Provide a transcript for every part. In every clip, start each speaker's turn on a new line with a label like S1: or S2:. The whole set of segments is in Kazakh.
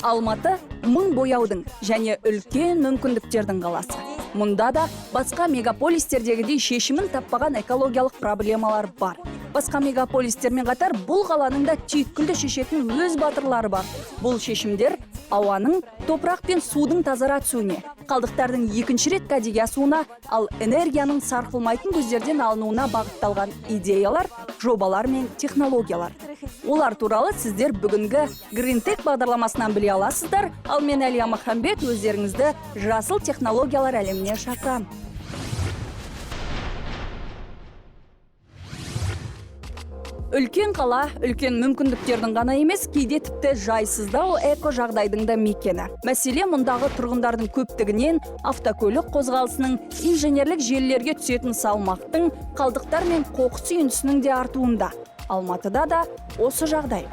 S1: Алматы мың бояудың және үлкен мүмкіндіктердің қаласы. Мұнда да басқа мегаполистердегідей шешімін таппаған экологиялық проблемалар бар. Басқа мегаполистермен қатар бұл қаланың да түйткілді шешетін өз батырлары бар. Бұл шешімдер ауаның, топырақ пен судың тазара түсуіне, қалдықтардың екінші рет кәдеге асуына, ал энергияның сарқылмайтын көздерден алынуына бағытталған идеялар, жобалар мен технологиялар. Олар туралы сіздер бүгінгі Green Tech бағдарламасынан біле аласыздар. Ал мен, Әлия Махамбет, өздеріңізді жасыл технологиялар әлеміне шақырамын. Үлкен қала үлкен мүмкіндіктердің ғана емес, кейде тіпті жайсыздау эко жағдайдың да мекені. Мәселе мұндағы тұрғындардың көптігінен, автокөлік қозғалысының, инженерлік желілерге түсетін салмақтың, қалдықтар мен қоқыс үйіндісінің де артуында. Алматыда да осы жағдай.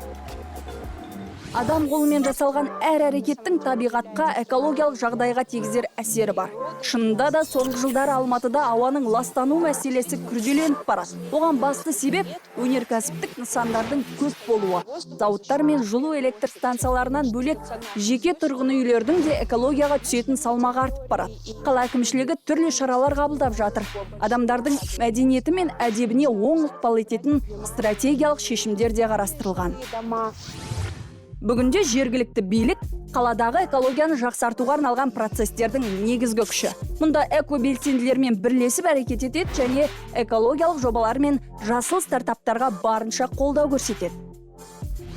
S1: Адам қолымен жасалған әр әрекеттің табиғатқа, экологиялық жағдайға тигізер әсері бар. Шынында да, соңғы жылдары Алматыда ауаның ластану мәселесі күрделеніп барады. Оған басты себеп өнеркәсіптік нысандардың көп болуы. Зауыттар мен жылу электр станцияларынан бөлек, жеке тұрғын үйлердің де экологияға түсетін салмағы артып барады. Қала әкімшілігі түрлі шаралар қабылдап жатыр. Адамдардың мәдениеті мен әдебіне оң ықпал ететін стратегиялық шешімдер де қарастырылған. Бүгінде жергілікті билік қаладағы экологияны жақсартуға арналған процестердің негізгі күші. Мұнда экобелсенділермен бірлесіп әрекет етеді және экологиялық жобалар мен жасыл стартаптарға барынша қолдау көрсетеді.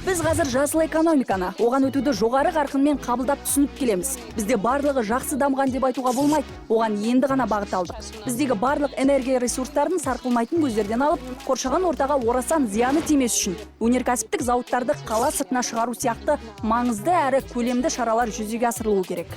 S1: Біз қазір жасыл экономиканы, оған өтуді жоғары қарқынмен қабылдап, түсініп келеміз. Бізде барлығы жақсы дамыған деп айтуға болмайды. Оған енді ғана бағыт алдық. Біздегі барлық энергия ресурстарын сарқылмайтын көздерден алып, қоршаған ортаға орасан зияны тимес үшін өнеркәсіптік зауыттарды қала сыртына шығару сияқты маңызды әрі көлемді шаралар жүзеге асырылуы керек.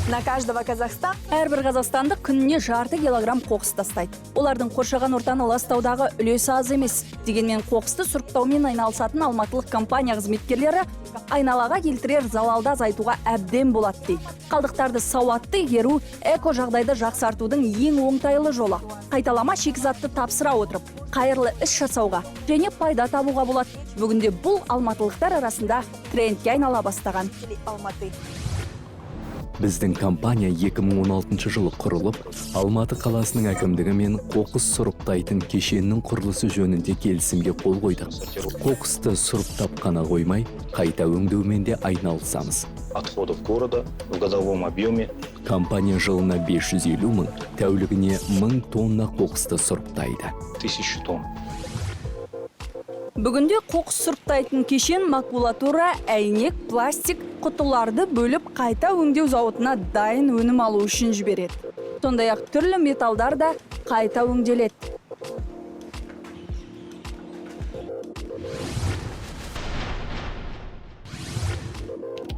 S2: На каждого казахстанца
S1: Әрбір қазақстандық күніне жарты килограмм қоқыс тастайды. Олардың қоршаған ортаны ластаудағы үлесі аз емес. Дегенмен қоқысты сұрыптаумен айналысатын алматылық компания қызметкерлері айналаға келтірер залалды азайтуға әбден болады дейді. Қалдықтарды сауатты игеру эко жағдайды жақсартудың ең оңтайлы жолы. Қайталама шикізатты тапсыра отырып, қайырлы іс жасауға және пайда табуға болады. Бүгінде бұл алматылықтар арасында трендке айнала бастаған.
S2: Алматы.
S3: Біздің компания 2016 жылы құрылып, Алматы қаласының әкімдігі мен қоқыс сұрыптайтын кешеннің құрылысы жөнінде келісімге қол қойдық. Қоқысты сұрыптап қана қоймай, қайта өңдеумен де айналысамыз.
S4: Отходов города в годовом объеме
S3: Компания жылына 550 мың, тәулігіне 1000 тонна қоқысты сұрыптайды.
S4: Тысячу тонн.
S1: Бүгінде қоқыс сұрыптайтын кешен макулатура, әйнек, пластик құтыларды бөліп, қайта өңдеу зауытына дайын өнім алу үшін жібереді. Сондай ақ түрлі металдар да қайта өңделеді.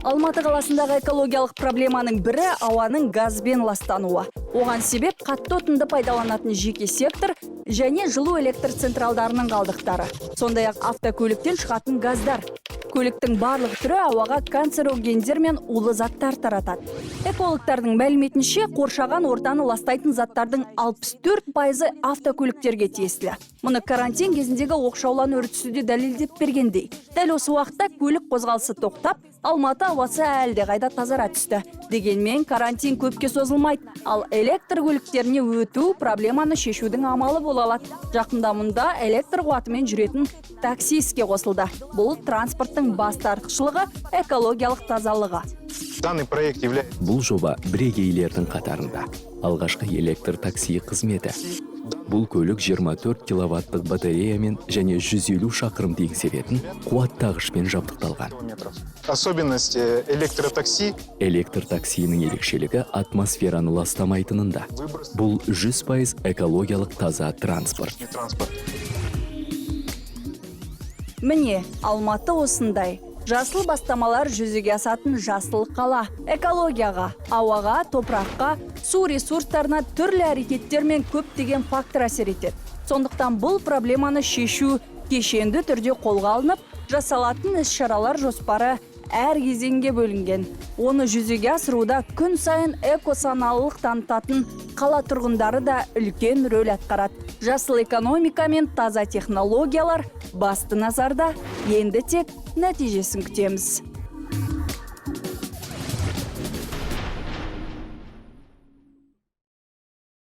S1: Алматы қаласындағы экологиялық проблеманың бірі – ауаның газбен ластануы. Оған себеп қатты отынды пайдаланатын жеке сектор және жылу электр централдарының қалдықтары. Сондай ақ автокөліктен шығатын газдар. Көліктің барлық түрі ауаға канцерогендер мен улы заттар таратады. Экологтардың мәліметінше, қоршаған ортаны ластайтын заттардың 64%-ы автокөліктерге тиесілі. Мұны карантин кезіндегі оқшаулану үрдісі де дәлелдеп бергендей. Дәл осы уақытта көлік қозғалысы тоқтап, Алматы ауасы әлдеқайда тазара түсті. Дегенмен карантин көпке созылмайды, ал электр көліктеріне өту проблеманы шешудің амалы бола алады. Жақында мұнда электр қуатымен жүретін такси іске қосылды. Бұл транспорттың басты артықшылығы – экологиялық тазалығы.
S5: Данный проект является
S3: Бұл жоба бірегейлердің қатарында. Алғашқы электр такси қызметі. Бұл көлік 24 киловаттық батареямен және 150 шақырымды еңсеретін қуаттағышпен жабдықталған.
S5: Километров. Особенность электротакси
S3: Электр таксиінің ерекшелігі атмосфераны ластамайтынында. Бұл 100% экологиялық таза транспорт.
S5: Транспорт.
S1: Міне, Алматы осындай. Жасыл бастамалар жүзеге асатын жасыл қала. Экологияға, ауаға, топыраққа, су ресурстарына түрлі әрекеттер мен көптеген фактор әсер етеді. Сондықтан бұл проблеманы шешу кешенді түрде қолға алынып, жасалатын іс-шаралар жоспары Әр кезеңге бөлінген. Оны жүзеге асыруда күн сайын экосаналылық танытатын қала тұрғындары да үлкен рөл атқарады. Жасыл экономика мен таза технологиялар басты назарда. Енді тек нәтижесін күтеміз.